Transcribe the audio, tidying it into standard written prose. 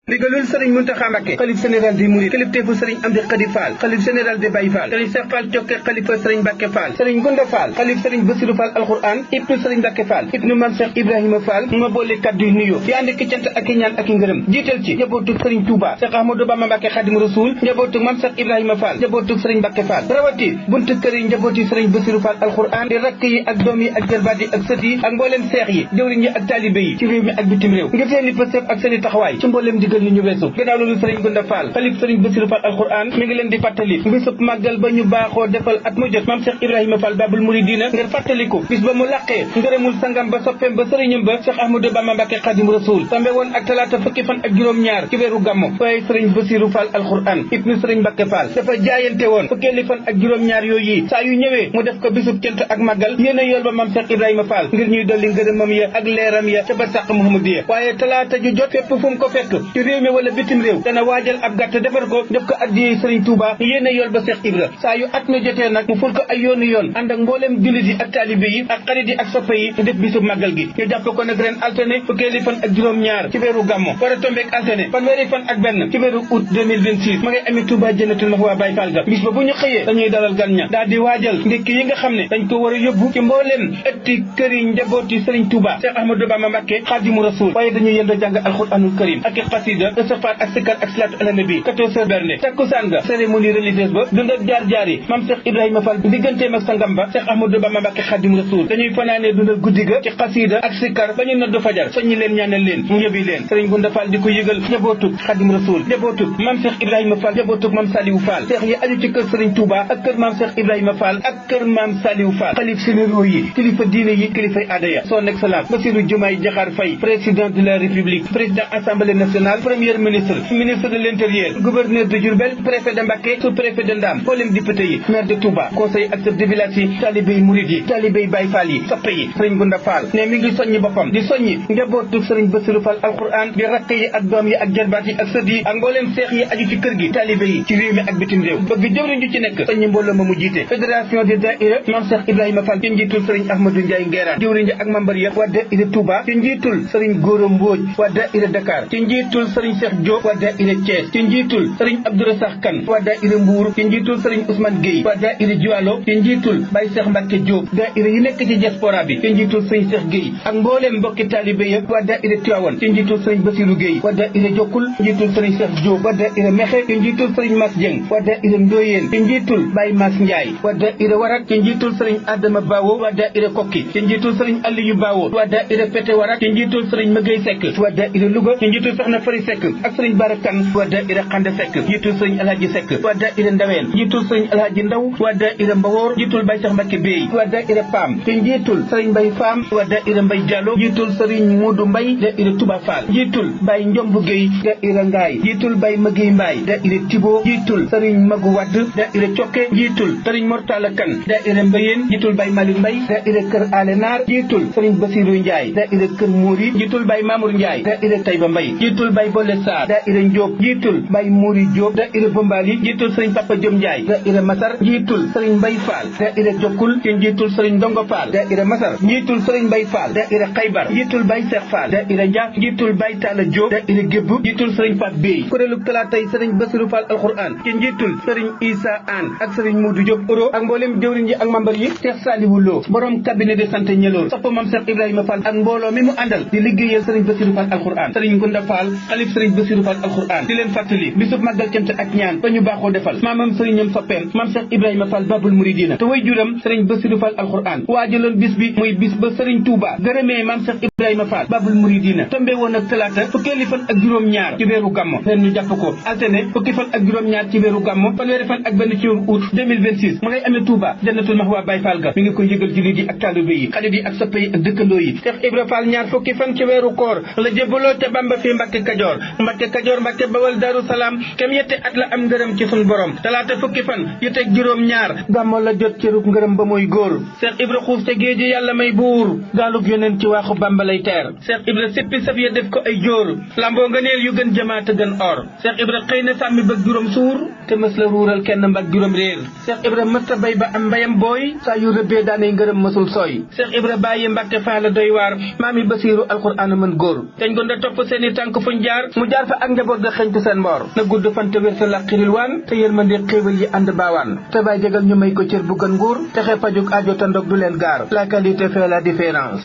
ndigalul sëriñ Muntaxa Mbàkke xalif général des mourides kilifteefu sëriñ Amdi Xadi Fall xalif général des Baye Fall sëriñ Cheikh Fall Cokke xalifa sëriñ Mbàkke Fall sëriñ Gunda Fall xalif sëriñ Basiru Fall alquran ibnu sëriñ Mbàkke Fall ibnu Mam Cheikh Ibrahima Fall ma boole kaddu yu nuyoo di ànd ki cant ak i ñaan ak i ngërëm jiital ci njabootug sëriñ Touba Cheikh Ahmadou Bamba Mbàkke Xaadimu Rasuul njabootug Mam Cheikh Ibrahima Fall njabootug sëriñ Mbàkke Fall rawati buntu kër yi njabooti sëriñ Basiru Fall alquran di rakk yi ak doom yi ak jarbaat yi ak sët yi ak mbooleem seex yi jëwriñ yi ak taalibe yi ci réew mi ak bitim réew ngir seeni pësëf ak seeni taxawaay ci mbooleem digal ni ñu weesu loolu sëriñ Gunda Fall xalif sëriñ Basiru Fall alquran mi ngi leen di fàttali bisub màggal ba ñu baaxoo defal at mu jot Maam Cheikh Ibrahima Fall Babul Muridina ngir fàttaliku bis ba mu laqee ngërëmul sangam ba soppeem ba sëriñam ba Cheikh Ahmadou Bamba Mbàkke Xaadimu Rasuul tambe woon ak talaata fukki fan ak juróom-ñaar ci weeru gàmmu waaye sëriñ Basiru Fall alquran ibnu sëriñ Mbàkke Fall dafa jaayante woon fukkeeli fan ak juróom-ñaar yooyu saa yu ñëwee mu def ko bisub cant ak màggal yéen a yool ba Maam Cheikh Ibrahima Fall ngir ñuy dolli ngërëmam ya ak leeram ya ca barsàq Muhammadiya waaye talaata ju jot fépp fu mu ko fekk ci réew mi wala bitim réew dana waajal ab gàtt defar ko def ko addiyee sëriñ Touba yéene yool ba Cheikh Ibra saa yu at mi jotee nag mu ful ko ay yoonu yoon ànd ak mbooleem jullit yi ak taalibe yi ak xarit yi ak soppe yi def bisub màggal gi ñu jàpp ko nag ren altine fukkeeli fan ak juróom-ñaar ci weeru gàmmo war a tombeek altine fanweeri fan ak benn ci weeru août 2026 ma ngay amee Touba Jannatul Mahwa Baye Fall ga bis ba bu ñu xëyee dañuy dalal gan ña daal di waajal ndékki yi nga xam ne dañ ko war a yóbbu ci mbooleem ëtti kër yi njabooti sëriñ Touba Cheikh Ahmadou Bamba Mbàkke Xaadimu Rasuul waaye dañuy yendoo jàng alxuraanul karim ak xasida istighfar ak sikar ak salaatu ala nabi 14h berne takkusaan ga cérémonie religieuse ba dund ak jaar-jaar yi Maam Cheikh Ibrahima Fall digganteem ak sangam ba Cheikh Ahmadou Bamba Mbàkke Xaadimu Rasuul dañuy fanaanee dundal guddi ga ci xasida ak sikar ba ñu noddu fajar soññi leen ñaanal leen mu yëbi leen sëriñ Gunda Fall di ko yëgal njabootug Xaadimu Rasuul njabootug Maam Cheikh Ibrahima Fall njabootug Maam Saliou Fall seex yi aju ci kër sëriñ Touba ak kër Maam Cheikh Ibrahima Fall ak kër Maam Saliou Fall xalif généraux yi kilifa diine yi kilifay aada ya son excellence Bassirou Diomaye Diakhar Faye président de la République président assemblée nationale premier ministre ministre de l'intérieur gouverneur de Diourbel préfet de Mbacké sous-préfet de Ndam mboolem député yi maire de Touba conseil ak chef de village yi talibé murid yi talibé Baye Fall yi soppe yi sëriñ Gunda Fall ne mi ngi soññi boppam di soññi njabootu sëriñ Bassirou Fall alquran di rakk yi ak doom yi ak jarbaat yi ak sët yi ak mbooleem seex yi aju ci kër gi talibé yi ci réew mi ak bitim réew bëgg jëwriñ ju ci nekk soññi mbooloo ma mu jiite fédération des daïra Maam Cheikh Ibrahima Fall ci njiitul sëriñ Ahmadou Ndiaye Nguerane jëwriñ ak membre ya waa daïra Touba ci njiitul sëriñ Gora Mbodj waa daïra Dakar ci njiitul sëriñ Cheikh Diop waa daïra Thiès ci njiitul sëriñ Abdourasakh Kane waa daïra Mbour ci njiitul sëriñ Ousmane Gueye waa daïra Jiwalo ci njiitul Baye Cheikh Mbacke Diop daïra yi nekk ci diaspora bi ci njiitul sëriñ Cheikh Gueye ak mbooleem mbokki talibé yëpp waa daïra Tivaouane ci njiitul sëriñ Bassirou Gueye waa daïra Jokkul ci njiitul sëriñ Cheikh Diop waa daïra Mexe ci njiitul sëriñ Mass Dieng waa daïra Ndoyeen ci njiitul Baye Mass Ndiaye waa daïra Warak ci njiitul sëriñ Adama Bawo waa daïra Kokki ci njiitul sëriñ Aliou Bawo waa daïra Pété Warak ci njiitul sëriñ Magay Seck waa daïra Louga ci njiitul Soxna Fari Seck ak sëriñ Barakan waa daïra Xande Seck njiitul sëriñ Alhaji Seck waa daïra Ndaween njiitul sëriñ Alhaji Ndaw waa daïra Mbawoor njiitul Baye Cheikh Mbacke Bey waa daïra Pam ci njiitul sëriñ Mbaye Fam waa daïra Mbaye Diallo njiitul sëriñ Modou Mbaye daïra Touba Fall njiitul Baye Njombu Gueye daïra Ngaay njiitul Baye Magey Mbaye daïra Tibo njiitul sëriñ Magu Wadd daïra Cokke njiitul sëriñ Mortala Kan daïra Mbayeen njiitul Baye Malick Mbaye daïra Kër Alenar njiitul sëriñ Bassirou Ndiaye daïra Kër Mouri njiitul Baye Mamour Ndiaye daïra Taïba Mbaye njiitul Baye Bolle Sarr daïra Ndiop njiitul Baye Mouri Diop daïra Bombali njiitul sëriñ Papa Diom Ndiaye daïra Masar njiitul sëriñ Mbaye Fall daïra Jokkul ci njiitul sëriñ Ndongo Fall daïra Masar njiitul sëriñ Mbaye Fall daïra Xaybar njiitul Baye Cheikh Fall daïra Ndiak njiitul Baye Talla Diop daïra Gébb njiitul sëriñ Pape Bey kuréelu talaatay sëriñ Bassirou Fall alquran ci njiitul sëriñ Issa Anne ak sëriñ Modou Diop Oro ak mboolem jëwriñ yi ak membre yi Cheikh Salihou Lo borom cabinet de santé ñëloor sopp Maam Cheikh Ibrahima Fall ak mbooloo mi mu àndal di liggéeyal sëriñ Bassirou Fall alquran sëriñ Gunda Fall xalif sëriñ Bassirou Fall alquran di leen fàttali bisub màggal cant ak ñaan ba ñu baaxoo defal maamam sëriñam soppeem Maam Cheikh Ibrahima Fall Babul Muridina te way juram sëriñ Bassirou Fall alquran waajaloon bis bi muy bis ba sëriñ Touba gërëmee Maam Cheikh Ibrahima Fall Babul Muridina tombé woon ak talaata fukkeeli fan ak juróom-ñaar ci weeru gàmmo ren ñu jàpp ko altine fukki fan ak juróom-ñaar ci weeru gàmmo fanweeri fan ak benn ci weeru août 2026 ma ngay amee Touba Jannatul Mahwa Baye Fall ga mi ngi ko yëgal jullit yi ak taalibe yi xarit yi ak soppe yi ak dëkkandoo yi Cheikh Ibra Fall ñaar fukki fan ci weeru koor la jébbaloo ca Bamba fi Mbàkke Kajoor Mbàkke Bawal Daaru Salaam kem yetti at la am ngërëm ci sun borom talaata fukki fan yu teg juróom-ñaar gàmmo la jot ci rub ngërëm ba muy góor Cheikh Ibra xuus te géeji yàlla may buur gaalug yoneen ci waaxu Bamba lay teer Cheikh Ibra sippi saf ya def ko ay jóor lamboo nga neel yu gën jamaata gën or Cheikh Ibra xëy na sàmmi bëgg juróom suur te mës la ruural kenn mbag juróom réer Cheikh Ibra mësta bay ba am mbayam booy saa yu rëbbee daanay ngërëm mësul sooy Cheikh Ibra bàyyi Mbàkke Faal doy waar maami Basiiru alxuraan mën góor teñ gonda topp seeni tànk fuñ jaar mu jaar fa ak njaboot ga xeñtu seen mboor na gudd fan te wér sa làqiril waan te yërmande xéewal yi ànd baawaan te baay jégal ñu may ko cër bu gën nguur texe pajuk aajo ta ndog du leen gaar la qualité fait la différence